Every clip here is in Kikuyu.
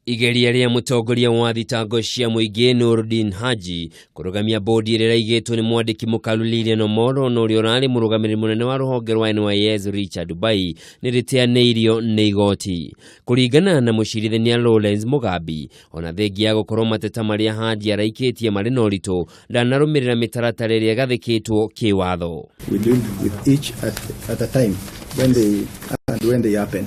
Igeria rĩa mũtongoria wa thitango cia mũingĩ Noordin Haji kũrũgamia bodi ĩrĩa ĩraigĩtwo nĩ mwandĩki mũkalu Lilian Omoro na ũrĩa ũrarĩ mũrũgamĩrĩri mũnene wa rũhonge rwa NYS Richard Bai nĩ rĩteanĩirio nĩ igoti. Kũringana na mũcirithania Lawrence Mugambi, ona thengia ya gũkorwo mateta marĩa Haji araikĩtie marĩ na ũritũ, ndanarũmĩrĩra mĩtaratara ĩrĩa ĩgathĩkĩtwo kĩwatho. We deal with each at a time when they and when they happen.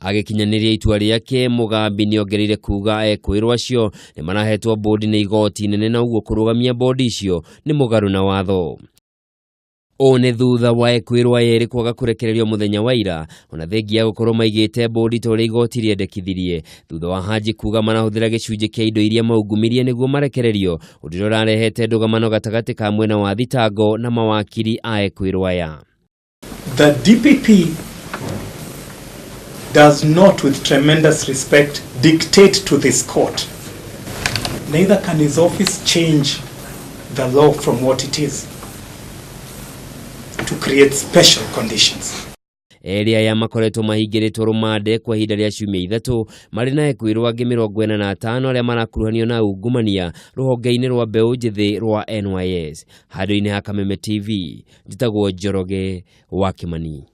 Agĩkinyanĩria itua rĩake, Mugambi nĩongereire kuga ekwĩrwo acio nĩ marahetwo bodi nĩ igoti nene na ũguo kũrũgamia bodi icio nĩ mũgarũ na watho. Ũũ nĩ thutha wa ekwĩrwo aya erĩ kwaga kũrekererio mũthenya wa ira, ona thengia ya gũkorwo maigĩte bodi ta ũrĩa igoti rĩendekithirie, thutha wa Haji kuga marahũthĩra gĩcunjĩ kĩa indo iria maungumirie nĩguo marekererio, ũndũ ũrĩa ũrarehete ndũgamano gatagatĩ ka mwena wa thitango na mawakiri a ekwĩrwo aya. The DPP does not, with tremendous respect, dictate to this court. Neither can his office change the law from what it is to create special conditions. Erĩ aya makoretwo mahingĩrĩtwo rũmande kwa ihinda rĩa ciumia 3 marĩ na ekwĩrwo angĩ 45 arĩa marakuruhanio na ungumania rũhonge-inĩ rwa mbeũ njĩthĩ rwa NYS. Handũ-inĩ ha Kameme TV, njĩtagwo Njoroge wa Kimani.